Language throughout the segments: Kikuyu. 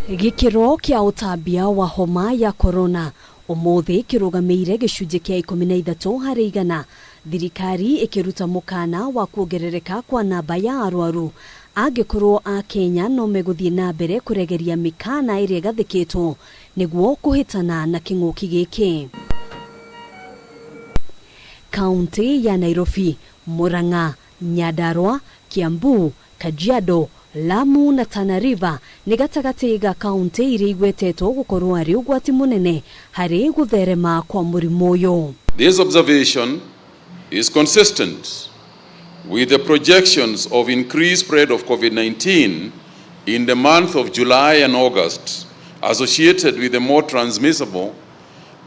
Gĩkĩro kĩa ũtambia wa homa ya korona ũmũthĩ kĩrũgamĩire gĩcunjĩ kĩa 13%, thirikari ĩkĩruta mũkana wa kuongerereka kwa namba ya arwaru angĩkorwo Akenya no megũthiĩ na mbere kũregeria mĩkana ĩrĩa ĩgathĩkĩtwo nĩguo kũhĩtana na kĩng'ũki gĩkĩ. Kaunti ya Nairobi, Murang'a, Nyandarua, Kiambu, Kajiado, Lamu na Tana River nĩ gatagatĩ ga kaunti iria igwetetwo gũkorwo arĩ ũgwati mũnene harĩ gũtherema kwa mũrimũ ũyũ. This observation is consistent with the projections of increased spread of COVID-19 in the month of July and August, associated with the more transmissible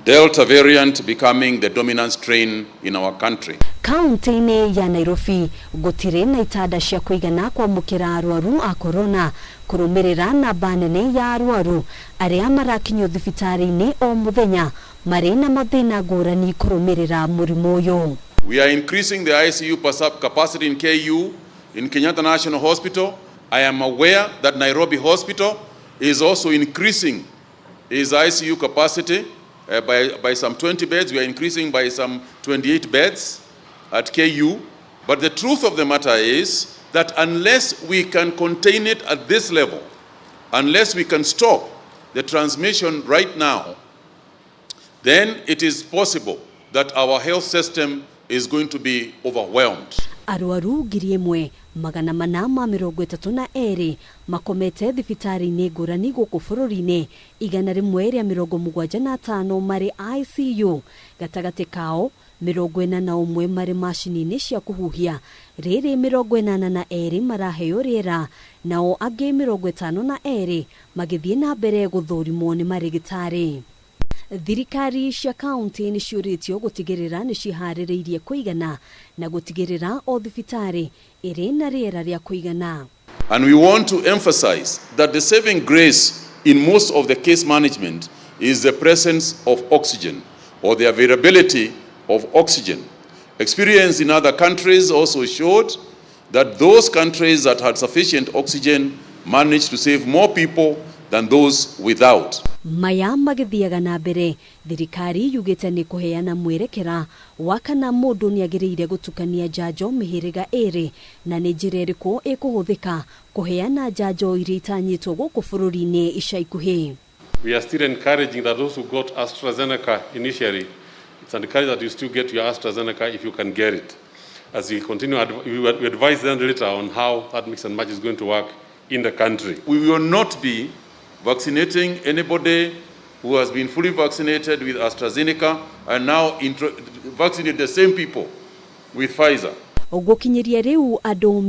Delta variant becoming the dominant strain in our country. Kaunti-inĩ ya Nairobi gũtirĩ na itanda cia kũigana kwamũkĩra arwaru a korona kũrũmĩrĩra namba nene ya arwaru arĩa marakinyio thibitarĩ-inĩ o mũthenya marĩ na mathĩna ngũrani kũrũmĩrĩra mũrimũ ũyũ. We are increasing the ICU capacity in KU, in Kenyatta National Hospital. I am aware that Nairobi Hospital is also increasing its ICU capacity by some 20 beds. We are increasing by some 28 beds at KU. But the truth of the matter is that unless we can contain it at this level, unless we can stop the transmission right now, then it is possible that our health system is going to be overwhelmed. Arwaru 1432 makomete thibitarĩ-inĩ ngũrani gũkũ bũrũri-inĩ, 175 marĩ ICU, gatagatĩ kao 41 marĩ macini-inĩ cia kũhuhia, rĩrĩ 82 maraheo rĩera, nao angĩ 52 magĩthiĩ na mbere gũthũrimwo nĩ marĩgĩtarĩ. Thirikari cia kaunti nĩ ciũrĩtio gũtigĩrĩra nĩ ciharĩrĩirie kũigana na gũtigĩrĩra o thibitarĩ ĩrĩ na rĩera rĩa kũigana. And we want to emphasize that the saving grace in most of the case management is the presence of oxygen or the availability of oxygen. Experience in other countries also showed that those countries that had sufficient oxygen managed to save more people than those without. Maya magĩthiaga na mbere, thirikari yugĩte nĩ kũheana mwerekera wa kana mũndũ nĩ agĩrĩire gũtukania njanjo mĩhĩrĩga ĩrĩ na nĩ njĩra ĩrĩkũ ĩkũhũthĩka kũheana njanjo iria itanyĩtwo gũkũ bũrũri-inĩ ica ikuhĩ. We are still encouraging that those who got AstraZeneca initially, it's encouraged that you still get your AstraZeneca if you can get it. As we continue, we advise them later on how that mix and match is going to work in the country. We will not be vaccinating anybody who has been fully vaccinated with AstraZeneca and now vaccinate the same people with Pfizer. Gũkinyĩria rĩu andũ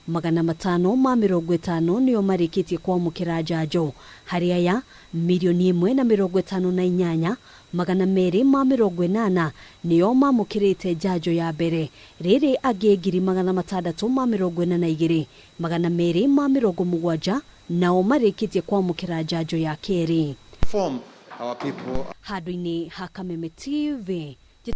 1,712,550 nĩo marĩkĩtie kwamũkĩra njanjo. Harĩ aya, 1,058,280 nĩo mamũkĩrĩte njanjo ya mbere, rĩrĩ angĩ 642,270 nao marĩkĩtie kwamũkĩra njanjo ya kerĩ. Form our people. Handũ-inĩ ha Kameme TV.